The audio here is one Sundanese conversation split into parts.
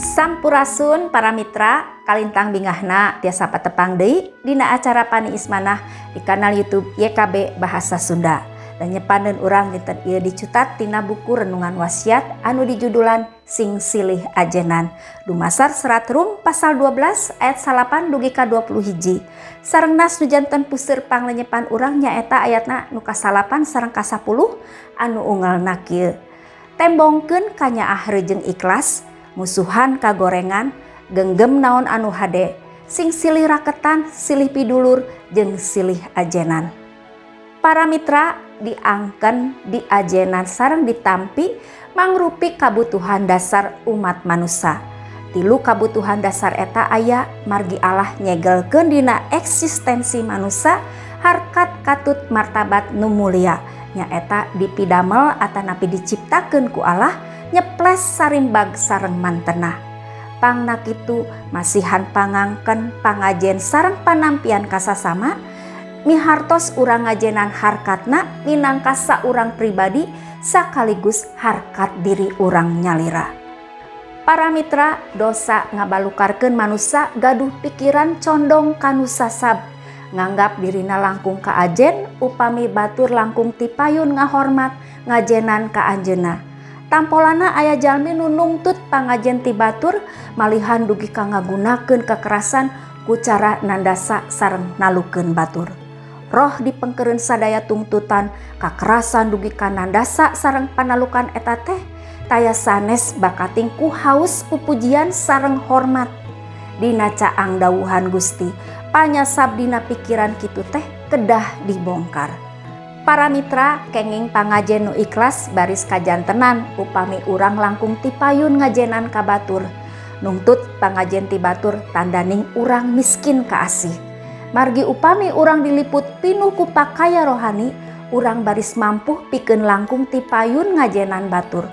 Sampurasun para mitra, kalintang bingahna tiasa patepang deui dina acara Paniis Manah di kanal YouTube YKB Bahasa Sunda. Lenyepaneun urang dinten ieu dicutat tina buku Renungan Wasiat anu dijudulan Sing Silih Ajenan. Dumasar serat Rum pasal 12 ayat 8 dugi ka 20 hiji. Sareng nas nu janten puseur panglenyepan urang nyaeta ayatna nu ka-9 sareng ka-10 anu unggelna kieu. Tembongkeun kanyaah reujeng ikhlas, musuhan kagorengan, genggem naon anu hade, sing silih raketan, silih pidulur, jeung silih ajenan. Para mitra, diangken, diajenan sareng ditampi mangrupi kabutuhan dasar umat manusia. Tilu kabutuhan dasar eta aya margi Allah nyegelkeun dina eksistensi manusia harkat katut martabat nu mulia, nyaeta dipidamel atanapi diciptakeun ku Allah nyeples sarimbag sareng mantena. Pangna kitu masihan pangangken, pangajen sareng panampian kasasama mihartos urang ngajenan harkatna minangka saurang pribadi sekaligus harkat diri urang nyalira. Para mitra, dosa ngabalukarkeun manusia gaduh pikiran condong kanu sasab, nganggap dirina langkung kaajen upami batur langkung tipayun ngahormat ngajenan ka anjeunna. Tampolana aya jalmi nu nungtut pangajen ti batur, malihan dugi ka ngagunakeun kekerasan ku cara nandasa sareng nalukeun batur. Roh dipengkereun sadaya tungtutan kakerasan dugi ka nandasa sareng panalukan eta teh taya sanes bakating ku haus pupujian sareng hormat. Dina caang dawuhan Gusti, panyasab dina pikiran kitu teh kedah dibongkar. Para mitra, kenging pangajen nu ikhlas baris kajantenan upami urang langkung tipayun ngajenan ka batur. Nungtut pangajen ti batur tandaning urang miskin kaasih. Margi upami urang diliput pinuh ku pakaya rohani, urang baris mampuh pikeun langkung tipayun ngajenan batur.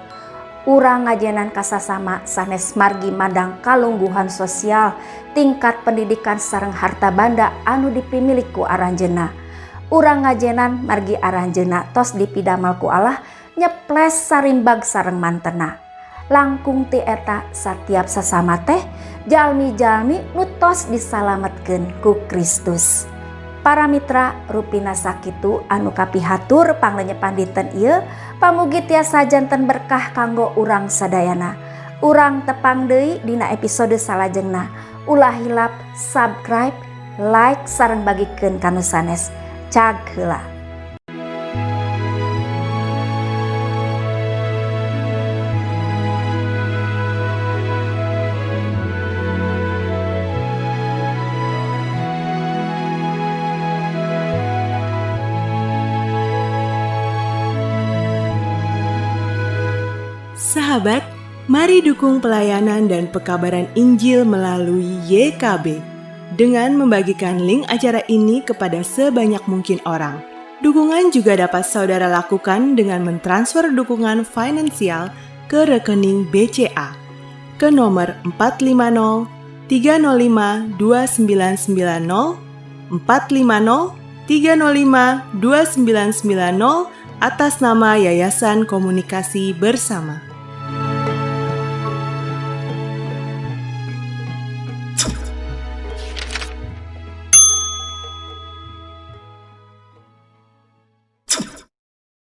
Urang ngajenan kasasama sanes margi mandang kalungguhan sosial, tingkat pendidikan sareng harta banda anu dipimilik ku aranjeunna. Urang ngajenan margi aranjeunna tos dipidamel ku Allah nyeples sarimbag sareng mantena. Langkung ti eta satiap sasama teh jalmi-jalmi nu tos disalametkeun ku Kristus. Para mitra, rupina sakitu anu kapihatur panglenyepan dinten ieu, pamugi tiasa janten berkah kanggo urang sadayana. Urang tepang deui dina episode salajengna. Ulah hilap subscribe, like sareng bagikeun ka nu sanes. Cag heula. Sahabat, mari dukung pelayanan dan pekabaran Injil melalui YKB dengan membagikan link acara ini kepada sebanyak mungkin orang. Dukungan juga dapat saudara lakukan dengan mentransfer dukungan finansial ke rekening BCA ke nomor 450 305 2990 450 305 2990 atas nama Yayasan Komunikasi Bersama.